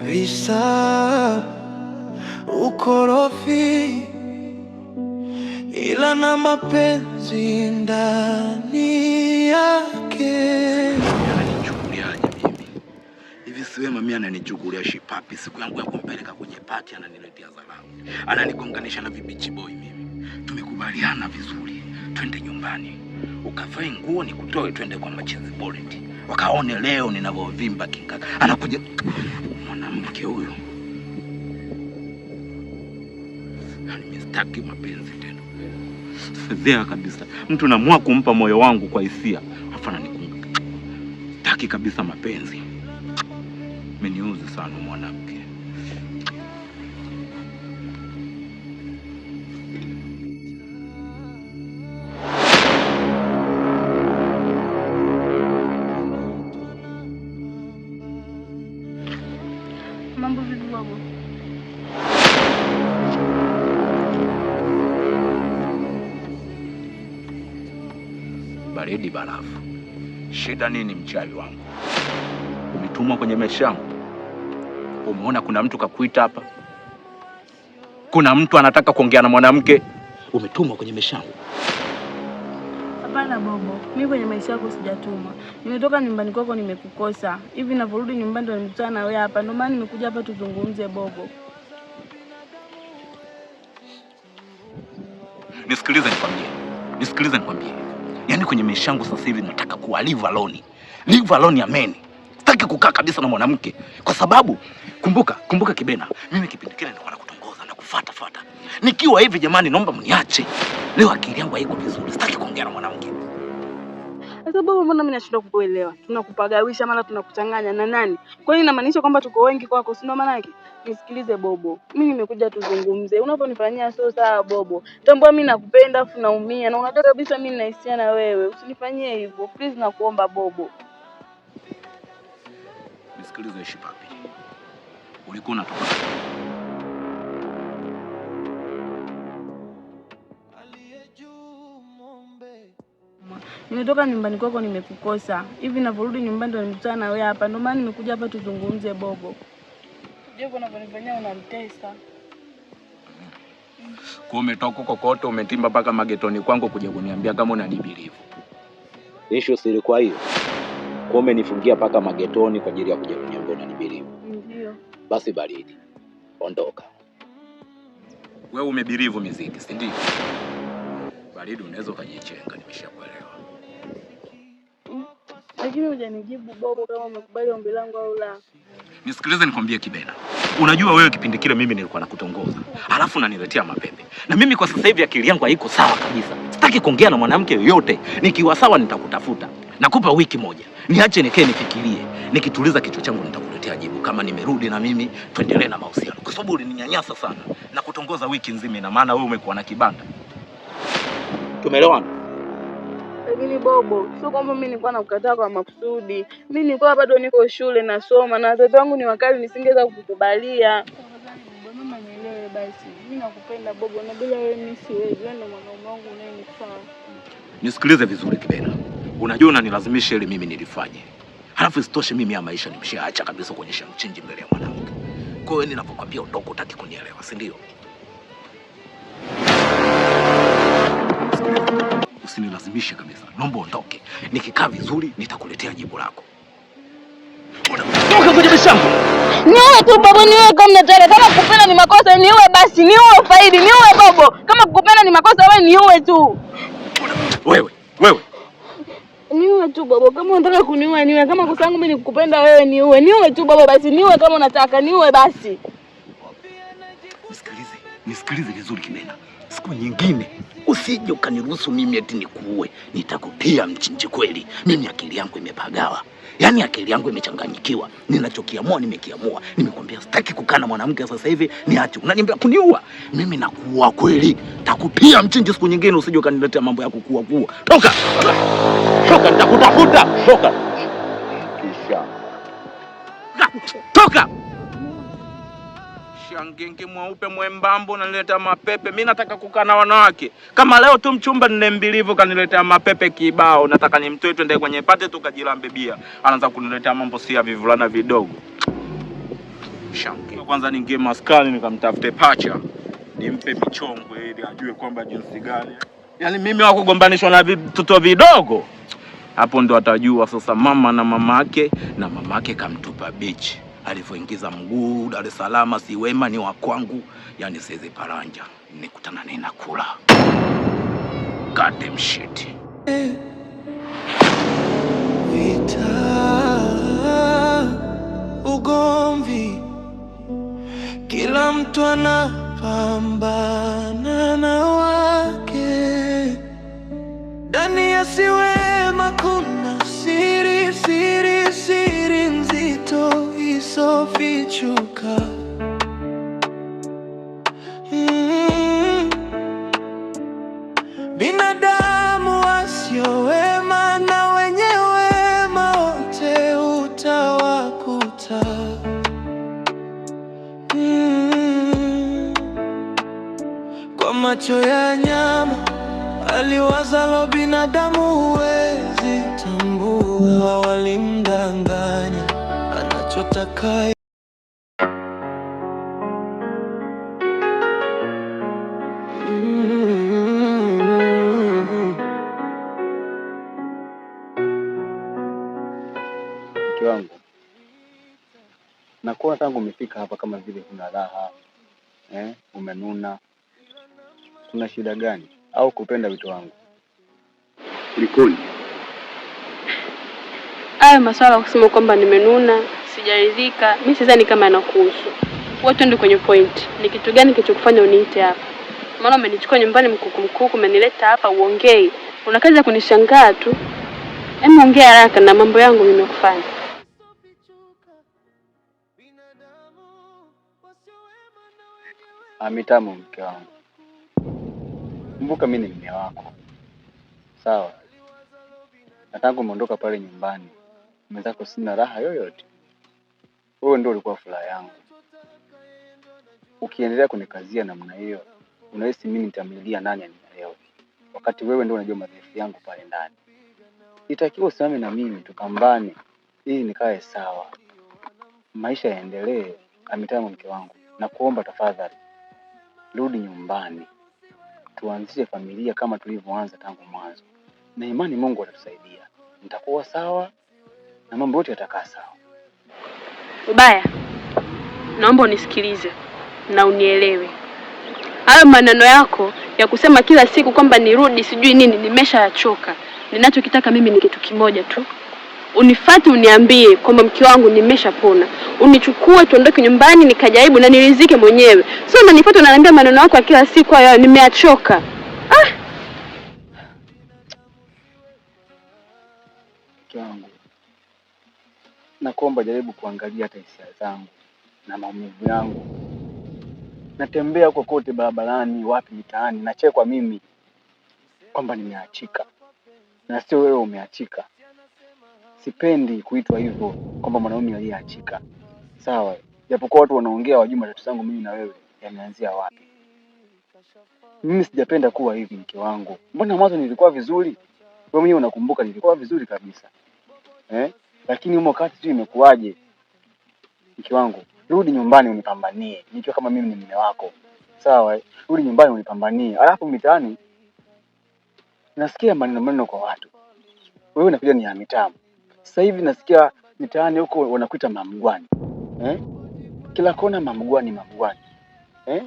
Visa, ukorofi, ila na mapenzi ndani yake. Ananichukuliaje mimi? Hivi si wema mimi ananichukulia shipapi siku yangu ya kumpeleka kwenye pati ananiletea dharau. Ananigonganisha na vibichi boy mimi. Tumekubaliana vizuri. Twende nyumbani. Ukavae nguo nikutoe twende kwa Machezi Bullet. Wakaone leo ninavyovimba kikaka. Anakuja mwanamke huyu. Yaani mimi sitaki mapenzi tena. Fedhea kabisa. Mtu naamua kumpa moyo wangu kwa hisia. Afa ananikumbuka. Sitaki kabisa mapenzi. Ameniuzi sana mwanamke. Mambo vipi baba? Baridi barafu. Shida nini mchawi wangu? Umetumwa kwenye maisha yangu? Umeona kuna mtu kakuita hapa? Kuna mtu anataka kuongea na mwanamke? Umetumwa kwenye maisha yangu? Hapana Bobo, mimi kwenye maisha yako sijatumwa. Nimetoka nyumbani kwako nimekukosa. Hivi ninavyorudi nyumbani ndo nimekutana na wewe hapa. Ndio maana nimekuja hapa tuzungumze Bobo. Nisikilize nikwambie. Nisikilize nikwambie. Yaani kwenye maisha yangu sasa hivi nataka kuwa live alone. Live alone amen. Sitaki kukaa kabisa na mwanamke kwa sababu kumbuka Kibena, mimi kipindi kile nilikuwa nakutongoza na kufuata fuata. Nikiwa hivi jamani, naomba mniache. Leo akili yangu haiko vizuri. Sitaki kuongea na mwanamke. Sasa Bobo, mbona mimi nashindwa kukuelewa? Tunakupagawisha mara tunakuchanganya na nani? Kwa hiyo inamaanisha kwamba tuko wengi kwako, si ndio maana yake? Nisikilize Bobo, mimi nimekuja tuzungumze. Unavyonifanyia sio sawa Bobo. Tambua mimi nakupenda afu naumia na unajua kabisa mimi nina hisia na wewe. Usinifanyie hivyo. Please nakuomba Bobo. Nisikilize Shipapi. Ulikuwa unatoka Nimetoka nyumbani kwako nimekukosa. Hivi ninavyorudi nyumbani ndo nimekutana na wewe hapa. Ndio maana nimekuja hapa tuzungumze Bobo. Je, unavyonifanyia unanitesa. Kwa umetoka huko kote umetimba mpaka magetoni kwangu kuja kuniambia kama unanibelieve. Issue si ilikuwa hiyo. Kwa umenifungia mpaka magetoni kwa ajili ya kuja kuniambia unanibelieve. Ndio. Basi baridi. Ondoka. Wewe umebelieve miziki, si ndio? Baridi unaweza ukajichenga, nimeshakuelewa. Lakini hujanijibu Bobo kama umekubali ombi langu au la. Nisikilize nikwambie Kibena. Unajua wewe kipindi kile mimi nilikuwa nakutongoza. Alafu unaniletea mapepe. Na mimi kwa sasa hivi akili yangu haiko sawa kabisa. Sitaki kuongea na mwanamke yoyote. Nikiwa sawa nitakutafuta. Nakupa wiki moja. Niache nikae nifikirie. Nikituliza kichwa changu nitakuletea jibu kama nimerudi na mimi tuendelee na mahusiano. Kwa sababu ulininyanyasa sana na kutongoza wiki nzima, ina maana wewe umekuwa na kibanda. Tumeelewana? Lakini Bobo, sio kwamba mimi nilikuwa nakukataa kwa makusudi. Mimi nilikuwa bado niko shule nasoma na wazazi wangu ni wakali, nisingeweza kukukubalia. Bobo, mama nielewe basi. Mimi nakupenda Bobo na bila wewe mimi siwezi. Wewe ndio mwanaume wangu unayenifaa. Nisikilize vizuri Kibena. Unajua unanilazimisha ili mimi nilifanye. Halafu isitoshe mimi ya maisha nimeshaacha kabisa kuonyesha mchinji mbele ya mwanamke. Kwa hiyo ninapokuambia ondoka hutaki kunielewa, si ndio? Usinilazimishe kabisa. Naomba ondoke. Nikikaa vizuri nitakuletea jibu lako. Toka kwenye maisha yangu. Niue tu Bobo, niue kama nataka. Kama kukupenda ni makosa, niue basi, niue faidi, niue Bobo. Kama kukupenda ni makosa, wewe niue tu. Wewe, wewe. Niue tu Bobo, kama unataka kuniua niue. Kama kosa langu mimi ni kukupenda wewe niue. Niue tu Bobo basi, niue kama unataka, niue basi. Nisikilize, nisikilize vizuri Kibena. Siku nyingine usije ukaniruhusu mimi eti nikuue, nitakutia mchinji kweli. Mimi akili yangu imepagawa, yaani akili yangu imechanganyikiwa. Ninachokiamua nimekiamua. Nimekwambia sitaki kukaa na mwanamke sasa hivi, niache. Unaniambia kuniua mimi, nakuua kweli. Takutia mchinji siku nyingine, usije ukaniletea mambo ya kukua kuua. Toka, toka, nitakutafuta. Toka kisha toka. Shangenge mweupe mwembambo unaniletea mapepe. Mimi nataka kukaa na wanawake. Kama leo tu mchumba ninembilivu kaniletea mapepe kibao. Nataka nimtoe twende kwenye pate tukajilambe bia. Anaanza kuniletea mambo si ya vivulana vidogo. Shanke. Kwanza ningie maskani nikamtafute pacha nimpe michongo ili ajue kwamba jinsi gani. Yaani mimi wa kugombanishwa na vitoto vidogo. Hapo ndo atajua sasa mama na mamake na mamake kamtupa bichi alivyoingiza mguu Dar es Salaam, si wema ni wa kwangu, yani siwezi paranja, nikutana naye nakula goddamn shit. Vita, ugomvi, kila mtu anapambana na wake. Ndani ya Siwema kuna siri, siri, siri nzito isofichuka. Mm. Binadamu wasio wema na wenye wema wote utawakuta. Mm. Kwa macho ya nyama aliwazalo binadamu huwezi tambua, walimdanganya anachotaka. Mm. Mke wangu, nakuona tangu umefika hapa kama vile huna raha eh, umenuna. Kuna shida gani? Au kupenda wito wangu? Kulikoni? Hayo maswala ya kusema kwamba nimenuna, sijaridhika, mi sidhani kama yanakuhusu. Wewe twende kwenye point. Ni kitu gani kilichokufanya uniite hapa? Maana umenichukua nyumbani mkuku mkuku, umenileta hapa uongei. Una kazi ya kunishangaa tu. Hebu ongea haraka na mambo yangu mimi kufanya. Amitamu, mke wangu, kumbuka mimi ni mume wako, sawa? Na tangu umeondoka pale nyumbani, mwenzako sina raha yoyote. Wewe ndio ulikuwa furaha yangu. Ukiendelea kunikazia namna hiyo, unahisi mimi nitamlilia nani anielewe, wakati wewe ndio unajua madhaifu yangu pale ndani. Itakiwa usimame na mimi tupambane, ili nikae sawa, maisha yaendelee. Amitamu, mke wangu, nakuomba tafadhali, rudi nyumbani, tuanzishe familia kama tulivyoanza tangu mwanzo, na imani Mungu atatusaidia. Nitakuwa sawa na mambo yote yatakaa sawa. Ubaya, naomba unisikilize na unielewe. Hayo maneno yako ya kusema kila siku kwamba nirudi sijui nini, nimeshayachoka. Ninachokitaka mimi ni kitu kimoja tu, unifuate uniambie kwamba mke wangu nimeshapona, unichukue tuondoke nyumbani nikajaribu na nirizike mwenyewe. Sio unanifuata unaniambia maneno yako ya kila siku hayo, nimeyachoka. Mke wangu, nakuomba jaribu kuangalia hata hisia zangu na maumivu yangu. Natembea huko kote barabarani, wapi mitaani, nachekwa mimi kwamba nimeachika na sio wewe umeachika. Sipendi kuitwa hivyo kwamba mwanaume aliyeachika, sawa? Japokuwa watu wanaongea wajui matatizo yangu mimi na wewe yameanzia wapi. Mimi sijapenda kuwa hivi, mke wangu. Mbona mwanzo nilikuwa vizuri? Wewe mwenyewe unakumbuka nilikuwa vizuri kabisa eh? Lakini humo kati sijui imekuwaje. Mke wangu, rudi nyumbani unipambanie, nikiwa kama mimi ni mume wako, sawa? Eh? Rudi nyumbani unipambanie. Alafu mitaani nasikia maneno maneno kwa watu, wewe unakuja ni ya mitamu. Sasa hivi nasikia mitaani huko wanakuita mamgwani eh? Kila kona mamgwani, mamgwani eh?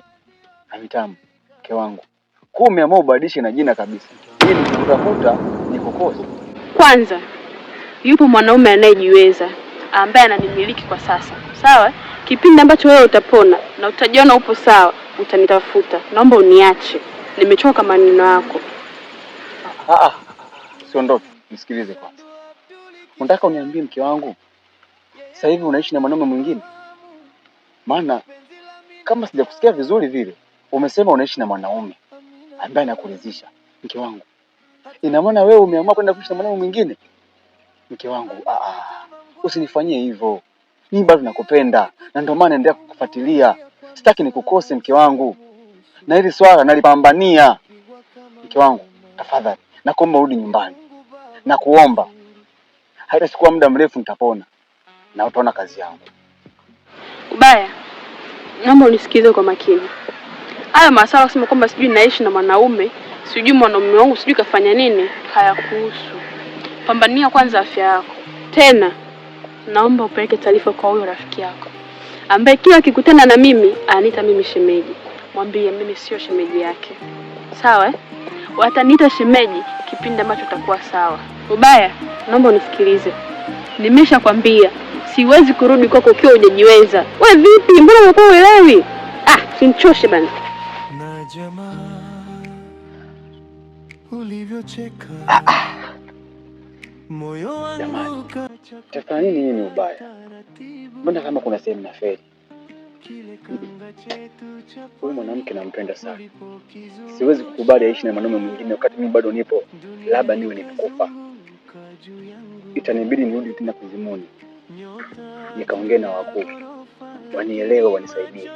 Hamitamu, mke wangu, kwa umeamua ubadilishe na jina kabisa, ili nikikutafuta nikukose. Kwanza yupo mwanaume anayejiweza ambaye ananimiliki kwa sasa, sawa? Kipindi ambacho wewe utapona na utajiona upo sawa, utanitafuta. Naomba uniache, nimechoka maneno yako. Ah, ah, siondoke, nisikilize kwanza. Unataka uniambie mke wangu, sasa hivi unaishi na mwanaume mwingine? Maana kama sijakusikia vizuri vile, umesema unaishi na mwanaume ambaye anakuridhisha. Mke wangu, ina maana wewe umeamua kwenda kuishi na mwanaume mwingine? Mke wangu, ah, ah, usinifanyie hivyo. Mimi bado nakupenda na ndio maana naendelea kukufuatilia. Sitaki nikukose mke wangu, na hili swala nalipambania. Mke wangu, tafadhali nakuomba urudi nyumbani, nakuomba. Haitachukua muda mrefu, nitapona na utaona kazi yangu. Ubaya, Naomba unisikize kwa makini. Haya masala kusema kwamba sijui naishi na mwanaume, sijui mwanaume wangu sijui kafanya nini, hayakuhusu. Pambania kwanza afya yako. Tena naomba upeleke taarifa kwa huyo rafiki yako ambaye kila akikutana na mimi ananiita mimi shemeji. Mwambie mimi sio shemeji yake, sawa eh? Wataniita shemeji kipindi ambacho utakuwa sawa. Ubaya, naomba unisikilize. Nimeshakwambia siwezi kurudi kwako ukiwa hujajiweza. We vipi? Mbona unakuwa uelewi? Ah, simchoshe bana. Na jamaa ulivyocheka moyo wangu Jamani, tafanya nini? Nini ubaya? Mbona kama kuna sehemu na feri? Huyu mwanamke nampenda sana, siwezi kukubali aishi na mwanaume mwingine wakati mimi bado nipo. Labda niwe nimekufa, itanibidi nirudi tena kuzimuni, nikaongee na wakuu, wanielewe, wanisaidie.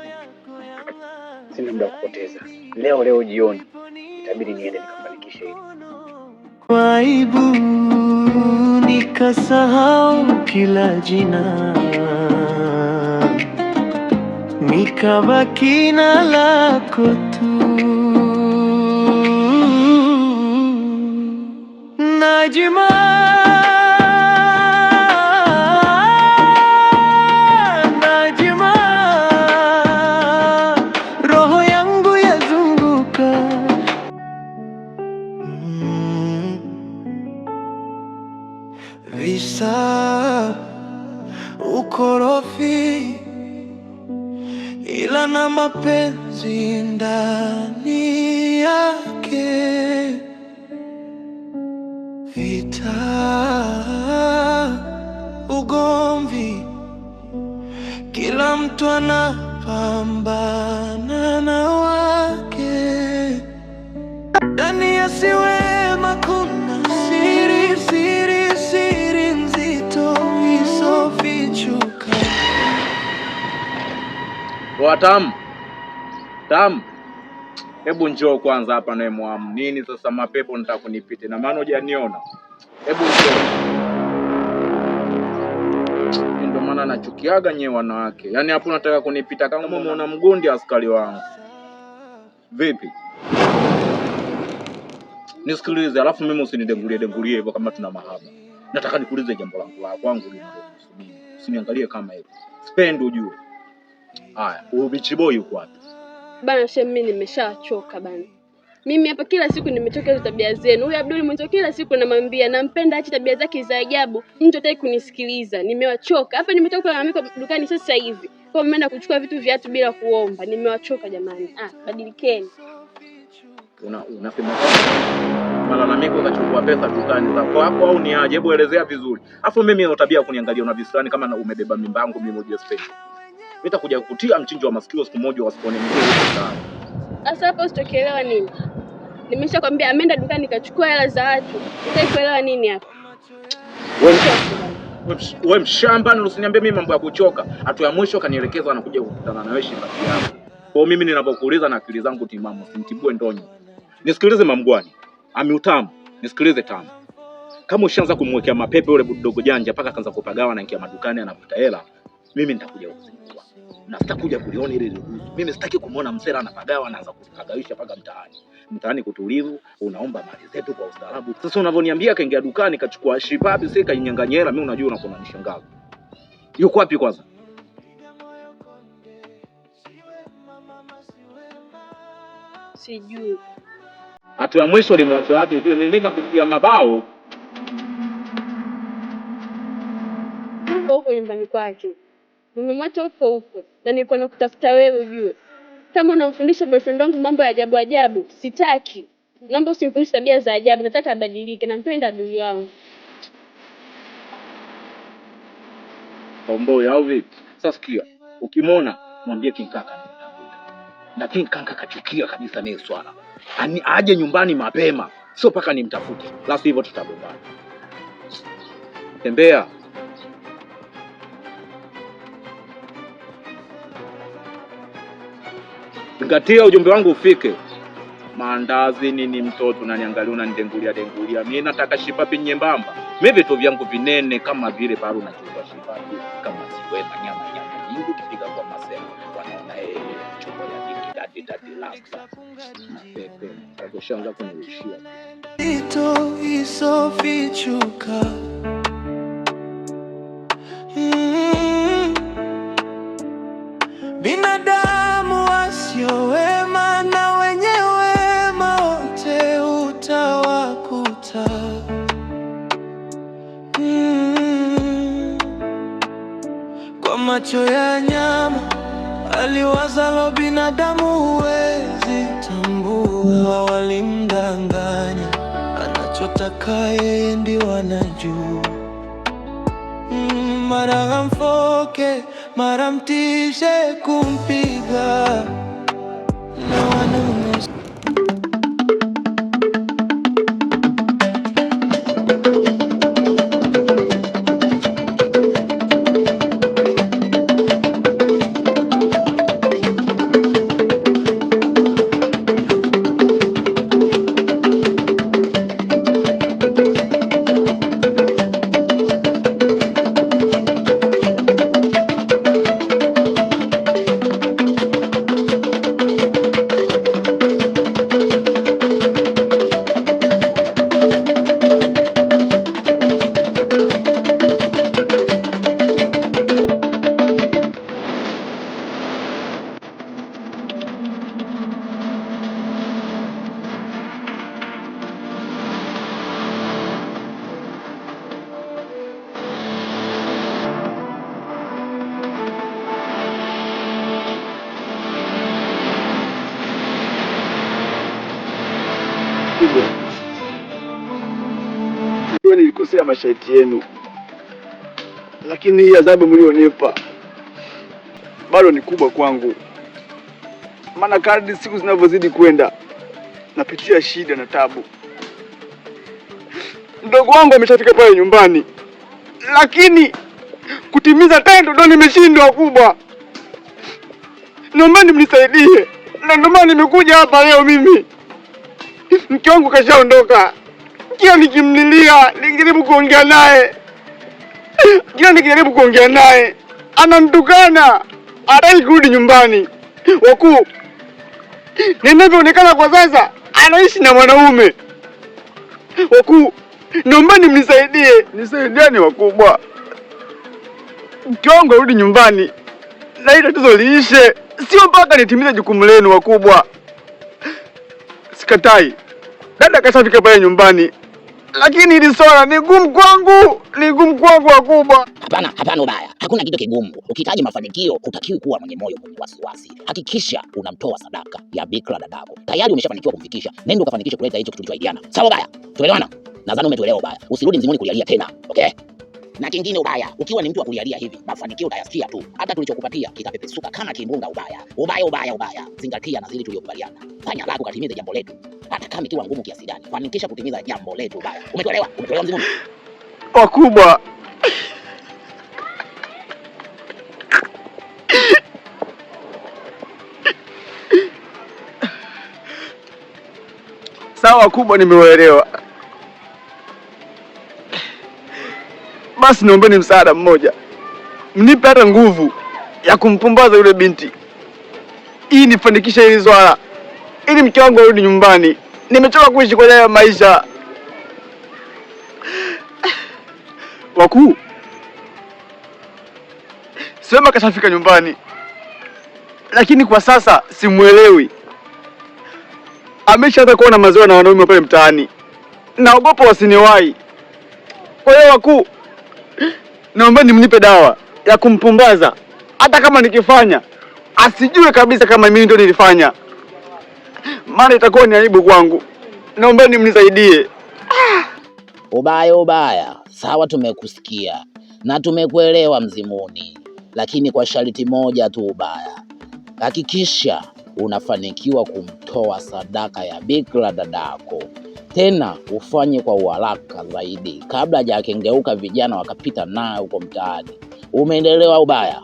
Sina muda wa kupoteza. Leo leo jioni itabidi niende nikafanikishe hili. Kwa aibu nikasahau kila jina, nikabaki na lako tu. Najma, Najma, roho yangu yazunguka. Mm. Visa ukorofi, ila na mapenzi ndani yake. Vita, ugomvi, kila mtu anapambana na wake. Ndani ya Siwema kuna siri, siri, siri nzito isofichuka. Poa Tamu, Tamu, hebu njoo kwanza hapa naye mwamu. Nini sasa mapepo nataka kunipite na maana hujaniona. Hebu njoo. Ndio maana nachukiaga nyewe wanawake. Yaani hapo unataka kunipita kama umeona mgundi askari wangu. Vipi? Nisikilize, alafu mimi usinidengulie dengulie hivyo kama tuna mahaba. Nataka nikuulize jambo langu la kwangu linalohusu mimi. Usiniangalie kama hivyo. Sipendi ujue. Haya, huyu bichi boy yuko wapi? Bana shem, mimi nimeshachoka bana. Mimi hapa kila siku nimechoka hizo tabia zenu. Huyu Abdul mwenzo kila siku namwambia nampenda, ache tabia zake za ajabu. Mtu hataki kunisikiliza. Nimewachoka. Hapa nimetoka kulalamika dukani sasa hivi. Kwa mmeenda kuchukua vitu vya watu bila kuomba. Nimewachoka jamani. Ah, badilikeni. Unasema malalamiko ukachukua pesa dukani za kwako au ni aje? Hebu elezea vizuri. Afu mimi hiyo tabia ya kuniangalia una visirani kama umebeba mimba yangu mimi ujue sipendi. Nitakuja kukutia mchinjo wa masikio siku moja wasikuone mzuri huko ndani. Sasa hapa usitokielewa nini? Nimeshakwambia ameenda dukani kachukua hela za watu. Utaki kuelewa nini hapa? Wewe mshamba, na usiniambie mimi mambo ya kuchoka. Hatua ya mwisho kanielekeza anakuja kukutana na wewe shibaki yako. Kwa hiyo mimi ninapokuuliza na akili zangu timamu, usinitibue ndonyo. Nisikilize mamgwani. Amiutamu, nisikilize tamu. Kama ushaanza kumwekea mapepe yule dogo janja mpaka akaanza kupagawa na ingia madukani anavuta hela, mimi nitakuja kukuzingua. Na sitakuja kuliona ile liruhusu. Mimi sitaki kumuona msela anapagawa anaanza kupagawisha mpaka mtaani. Mtaani kutulivu, unaomba mali zetu kwa ustaarabu. Sasa unavyoniambia kaingia dukani kachukua shipapi sasa kainyang'anya hela, mimi unajua unakuwa unanishangaza. Yuko wapi kwanza? Sijui. Hatua ya mwisho limwacha wapi? Nilika kupiga mabao. Huko nyumbani kwake. Nimemwacha huko huko na nilikuwa nakutafuta wewe ujue. Kama unamfundisha boyfriend wangu mambo ya ajabu ajabu, sitaki. Naomba usimfundishe tabia za ajabu, nataka abadilike. Nampenda adui wangu. Tomboy au vipi? Sasa sikia, ukimwona mwambie King Kaka anamtafuta. Na King Kaka kachukia kabisa naye swala. Ani aje nyumbani mapema, sio paka nimtafute. La sivyo tutagombana. Tembea. Zingatia ujumbe wangu ufike. Maandazi nini mtoto unaniangalia unanidengulia dengulia. Mimi nataka shipapi nyembamba. Mimi vitu vyangu vinene kama vile bado nachukua shipapi kama siwema nyama nyama nyingi ukifika kwa masema wanaona chumba ya diki dadi dadi lasta. Mapepe. Sasa ushaanza kunirushia. Ito isofichuka. Mm. Binadamu wasio wema na wenye wema wote utawakuta. Mm. Kwa macho ya nyama aliwazalo binadamu huwezi tambua, walimdanganya, anachotaka yeye ndio anajua. Mara amfoke, mara mtishe kumpiga na wanaume. Najua nilikosea masharti yenu, lakini hii adhabu mlionipa bado ni kubwa kwangu, maana kadri siku zinavyozidi kwenda napitia shida na tabu. Mdogo wangu ameshafika pale nyumbani, lakini kutimiza tendo ndo nimeshindwa kubwa. Naombeni mnisaidie, na ndio maana nimekuja hapa leo mimi. Mke wangu kashaondoka, kila nikimlilia, nikijaribu kuongea naye, kila nikijaribu kuongea naye anamtukana, hataki kurudi nyumbani. Wakuu, ninavyoonekana kwa sasa, anaishi na mwanaume. Wakuu, naombeni mnisaidie, nisaidieni wakubwa, mke wangu arudi nyumbani na hili tatizo liishe, sio mpaka nitimize jukumu lenu wakubwa. Sikatai, dada kashafika pale nyumbani, lakini hili swala ni gumu kwangu, ni gumu kwangu wakubwa. Hapana, hapana ubaya, hakuna kitu kigumu. Ukihitaji mafanikio, hutakiwi kuwa mwenye moyo mwenye wasiwasi. Hakikisha unamtoa sadaka ya bikra dadako. Tayari umeshafanikiwa kumfikisha, nenda ukafanikisha kuleta hicho kitu tulichoahidiana. Sawa ubaya, tumeelewana? Nadhani umetuelewa ubaya. Usirudi mzimuni kulialia tena, okay? Na kingine ubaya, ukiwa ni mtu wa kulialia hivi, mafanikio utayasikia tu, hata tulichokupatia kitapepesuka kama kimbunga. Ubaya, ubaya, ubaya, ubaya. Zingatia na zile tuliyokubaliana. Fanya lako ukatimize jambo letu, hata kama ikiwa ngumu kiasi gani. Fanikisha kutimiza jambo letu ubaya. Umetuelewa? Umetuelewa mzimuni? Wakubwa, sawa wakubwa, nimewaelewa. Basi niombeni msaada mmoja, mnipe hata nguvu ya kumpumbaza yule binti ili nifanikishe hili swala, ili mke wangu arudi nyumbani. Nimechoka kuishi kwa haya maisha. Wakuu, sema kashafika nyumbani, lakini kwa sasa simuelewi. Ameshaanza kuwa na mazoea na wanaume pale mtaani, naogopa wasiniwahi. Kwa hiyo wakuu, naombeni mnipe dawa ya kumpumbaza, hata kama nikifanya asijue kabisa kama mimi ndio nilifanya, maana itakuwa ni aibu kwangu. Naombeni mnisaidie. Ubaya ubaya, sawa, tumekusikia na tumekuelewa Mzimuni, lakini kwa sharti moja tu ubaya, hakikisha unafanikiwa kumtoa sadaka ya bikra dadako, tena ufanye kwa uharaka zaidi, kabla hajakengeuka vijana wakapita naye huko mtaani. Umeendelewa ubaya?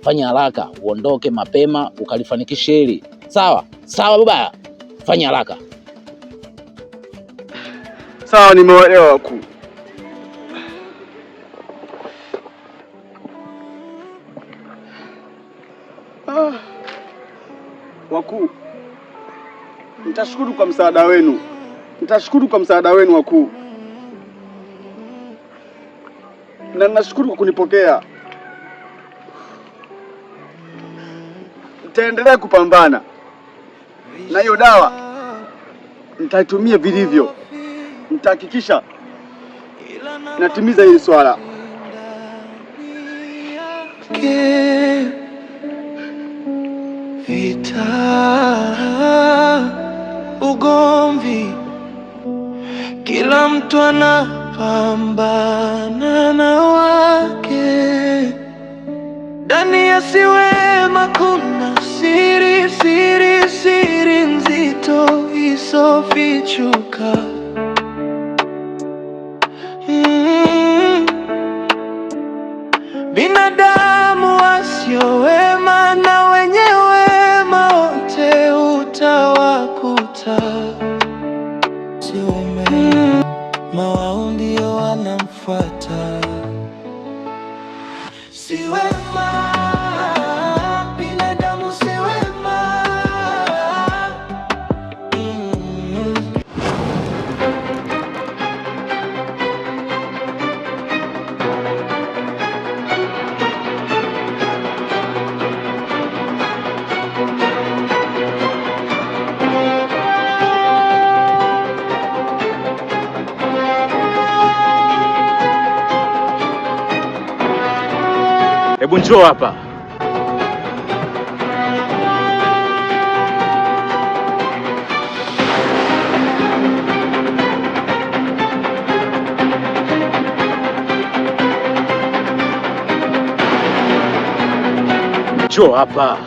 Fanya haraka uondoke mapema ukalifanikishe hili. Sawa sawa, ubaya, fanya haraka. Sawa, nimeelewa wakuu. Ah, wakuu, nitashukuru kwa msaada wenu, nitashukuru kwa msaada wenu wakuu, na ninashukuru kwa kunipokea. Nitaendelea kupambana na hiyo dawa, nitaitumia vilivyo, nitahakikisha natimiza hili swala. Vita, ugomvi, kila mtu anapambana na wake. Ndani ya Siwema kuna siri, siri, siri nzito isofichuka. Binadamu wasio wema na wenye wema wote utawakuta. Mawao ndio wanamfuata. Si wema, binadamu si wema. Hebu njoo hapa. Njoo hapa.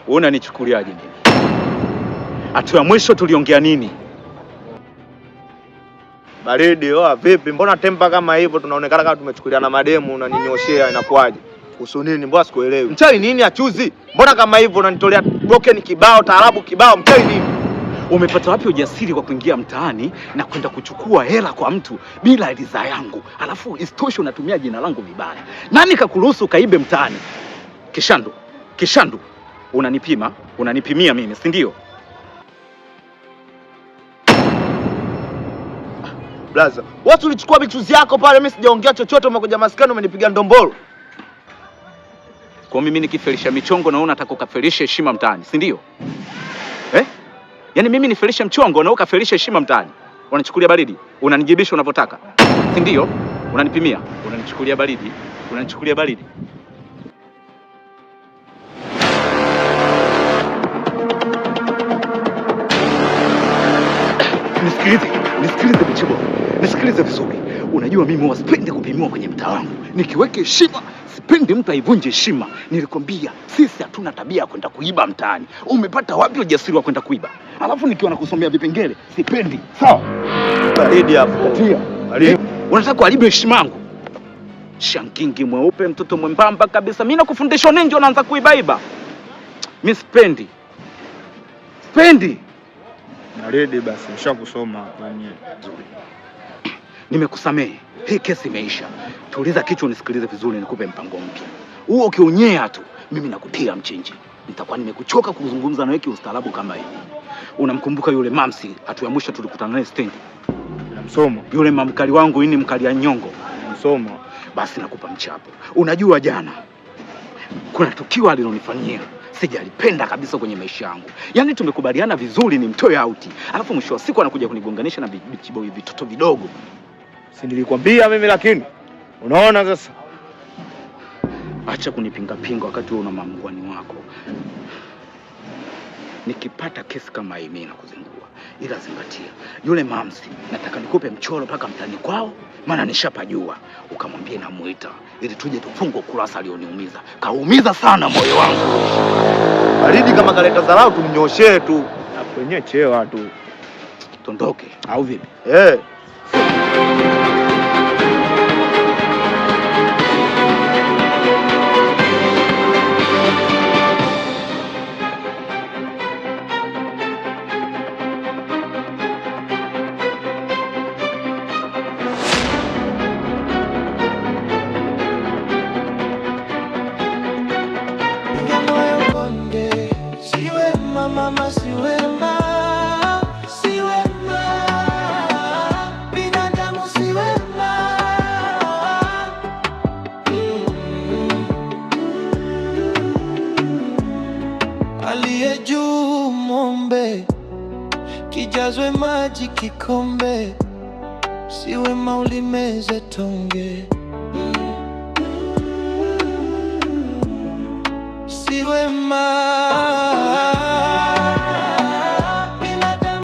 Unanichukuliaje mimi? Hatua ya mwisho tuliongea nini? Baridi oa vipi? Mbona tempa kama hivyo tunaonekana kama tumechukuliana mademu unaninyoshea inakuwaje? Kuhusu nini? Mbona sikuelewi. Mchawi nini achuzi? Mbona kama hivyo unanitolea broken kibao, taarabu kibao, mchawi nini? Umepata wapi ujasiri wa kuingia mtaani na kwenda kuchukua hela kwa mtu bila ridhaa yangu? Alafu isitoshe unatumia jina langu vibaya. Nani kakuruhusu ukaibe mtaani? Kishandu, Kishandu, unanipima, unanipimia mimi, si ndio? Blaza, watu ulichukua michuzi yako pale, mimi sijaongea chochote, umekuja maskani umenipiga ndombolo. Kwa mimi nikifelisha michongo na wewe unataka ukafelishe heshima mtaani, si ndio? Eh? Yaani mimi nifelishe mchongo na wewe ukafelishe heshima mtaani. Unanichukulia baridi, unanijibisha unavyotaka. Si ndio? Unanipimia, unanichukulia baridi, unanichukulia baridi. Nisikilize, nisikilize Michibo, nisikilize vizuri. Unajua mimi huwa sipendi kupimiwa kwenye mtaa wangu, nikiweke heshima sipendi mtu aivunje heshima. Nilikwambia sisi hatuna tabia ya kwenda kuiba mtaani. Umepata wapi ujasiri wa kwenda kuiba? Alafu nikiwa nakusomea vipengele sipendi. Sawa? Baridi hapo. Tia. Baridi. Unataka kuharibu heshima yangu? Shangingi mweupe, mtoto mwembamba kabisa. Mimi nakufundisha ninja, unaanza kuibaiba. Mimi sipendi, sipendi. Baridi basi, nishakusoma wenyewe. Nimekusamehe, hii kesi imeisha. Tuliza kichwa, unisikilize vizuri, nikupe mpango mpya. Huo ukionyea tu, mimi nakutia mchinji. Nitakuwa nimekuchoka kuzungumza na wewe kiustaarabu kama hivi. Unamkumbuka yule mamsi, hatua ya mwisho tulikutana naye stendi, Namsoma, yule mamkali wangu ini mkali ya nyongo. namsoma. Basi nakupa mchapo. Unajua jana kuna tukio alilonifanyia sijalipenda kabisa kwenye maisha yangu. Yaani tumekubaliana vizuri nimtoe auti, alafu mwisho wa siku anakuja kunigonganisha na bichiboi vitoto vidogo. Si nilikwambia mimi lakini. Unaona sasa? Acha kunipingapinga wakati wewe una mamngwani wako. Nikipata kesi kama hii mimi nakuzingua, ila zingatia yule mamsi, nataka nikupe mchoro mpaka mtani kwao, maana nishapajua. Ukamwambie namuita ili tuje tufunge ukurasa alioniumiza. Kaumiza sana moyo wangu. Baridi kama kaleta dharau tumnyoshee tu. Hapo wenyewe chewa tu. Tondoke au vipi? Eh. Mama, si wema, si wema, binadamu si wema. Aliye juu mwombe, kijazwe maji kikombe, si wema ulimeze tonge. Si wema.